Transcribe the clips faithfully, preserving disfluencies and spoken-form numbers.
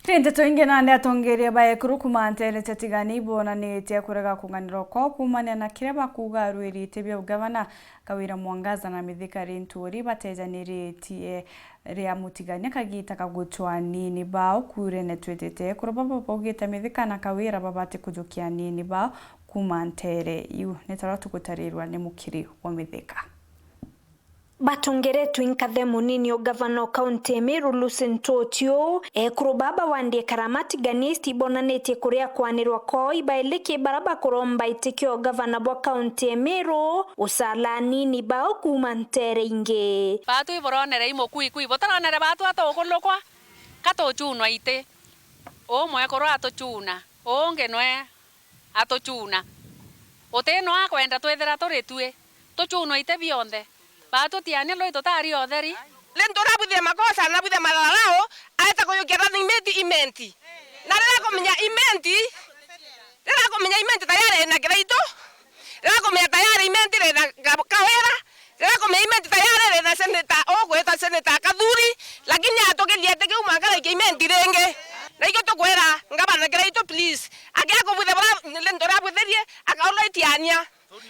Ti nteto ingi nandi atongeria ba ekuru kuuma nteere cia Tigania ibonanitie kurega kung'anirwa kwao kuumania na kiria bakuuga arwiri iti bia ugavana Kawira Mwangaza na Mithika Linturi batejaniritie ria Mutigania kagiita ka gutua anini bao kuurene twitite. Ekuru baba baugite Mithika na Kawira babati kujukia anini bao kuuma nteere iu. Ni taria tugutarirwa ni mukiri wa Mithika. Batongeretwe inkathe munini o gavana o kaunti ya Meru Lucy Ntochi uu, ekuru baba wandie Karama Tigania East ibonanitie kuria kwanirwa kwao ibailiki bara bakuromba iti kia o gavana bwa kaunti ya Meru ucala anini bao kuuma nteere ingi. Baatu iburonere i mukuikui, butaronere baatu atukulukwa, ka tuchunwa iti. Uu mwekuru atuchuna, uu ungi nwe atuchuna. Uti no akwenda twithira turi tui, tuchunwa iti bionthe. Baatu Tigania East tutari otheri. Linturi abwithire makosa na abwithire matharau, aeta kuyukia running mate Imenti. Na riria akumenya Imenti, riria akumenya Imenti tayari ina Kiraitu, riria akumenya tayari Imenti ina Ka-, Kawira, riria akumenya Imenti tayari ina seneta, ugwita seneta Kathuri, lakini atugiria ati kiu mwanka araikia Imenti ringi. Na ikio tukwira ngavana Kiraitu, please, akia kubwithia buria Linturi abwithirie, akaulwa i Tigania.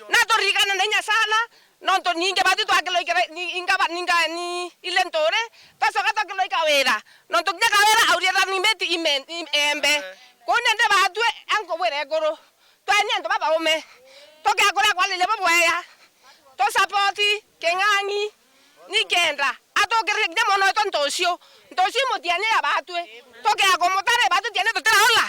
Na turirikane na inya sana, nontu ningi baatu twakilwa ikira-, ni, ingaba-, ninga-, ni ile Linturi, twacoka twakilwa i Kawira. Nontu kinya Kawira aurie running mate Ime-, Im-, Embe. Kuu ni ndi baatue, ankubwira ekuru. Twaeni antu babaume. Tukea kuria kwariria bubwega. Tu support King'ang'i. Nikenda atukiririe kinya mwana wetu Ntochi uu. Ntochi uu i Mutigania ya baatue. Tukea kumutara i baatu Tigania tutiraula.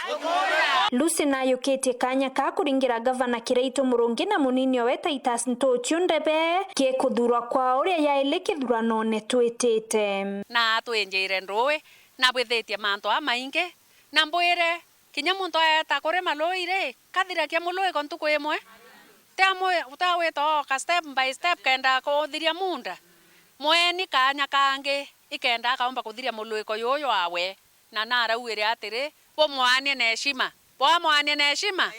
Lucy nayukitie kaanya ka kuringira gavana Kiraitu Murungi na munini owe Titus Ntochi uu ndebe ki kuthurwa kwa uria yaili kithuranone twitite. Na atwinjire nduui, na bwithitie mantu amaingi, na mbwire, kinya muntu aeta kurima lui ri, kathiragia muluiko ntuku imwe? Ti amwe, ti agwita ooka step by step kenda kuthiria munda? Mweni kaanya kangi, ikenda akaumba kuthiria muluiko juju jwawe. Na narauire atiri, bumwaanie na heshima. Bwamwaanie na heshima?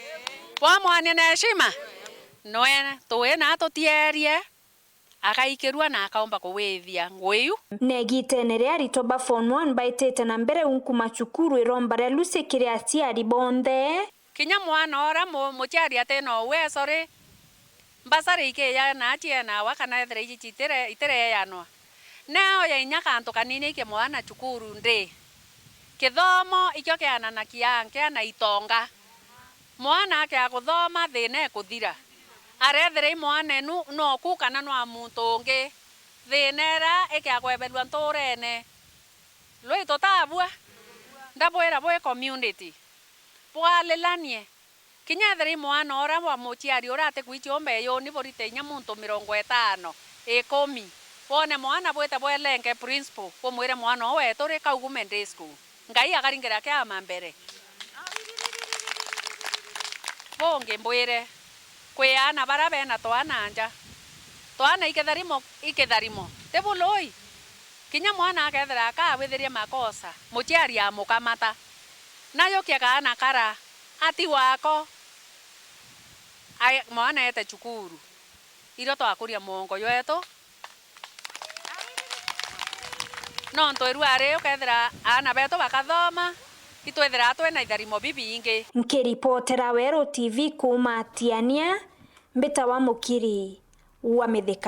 Bwamwaanie na heshima? Nwe tuwi na tutierie. Agaikirua na akaumba kuwithia ngugi iu. Na igitene ria aritwa ba form one baitite na mbere unku macukuru iromba ria Lucy kiri aciari bonthe. Kinya mwana ura mu-, muciari atina uweso ri, mbasari ikiya na cienagwa kana ethira iji citire-, itireeanwa. Neo ya inya kantu kanini ikie mwana cukuru ndi. Kithomo ikio kiananakia nkea na itonga. Mwana akea kuthoma, thina ikuthira. Arethira i mwanenu noku kana nwa muntu ungi, thina iria ikea kwebelua nturene. Rui tutabua, ndabwira bwi community, bwalilanie. Kinya ethira i mwana uria wa muciari uria atikwiji umba iyuni burite inya muntu mirongo itano, ikumi, bwone mwana bwite bwelenge principal, bumwire mwana uu wetu ri kaugume day school. Ngai akaringira kiama mbere. Bungi mbwire, kwi aana baria bena twana nja. Twana ikitharimo, ikitharimo. Ti bului? Kinya mwana akethira akawithirie makosa, muciari amukamata. Nayo kia kaana kara, ati wako. Ai, mwana ete cukuru. Irio twakuria muongo jwetu. Nontu irua ri ukethira aana betu bakathoma, itwithiraa twina itharimo bibingi. Nkiripotera Weru T V kuuma Tiania, mbitawa Mukiri wa Mithika.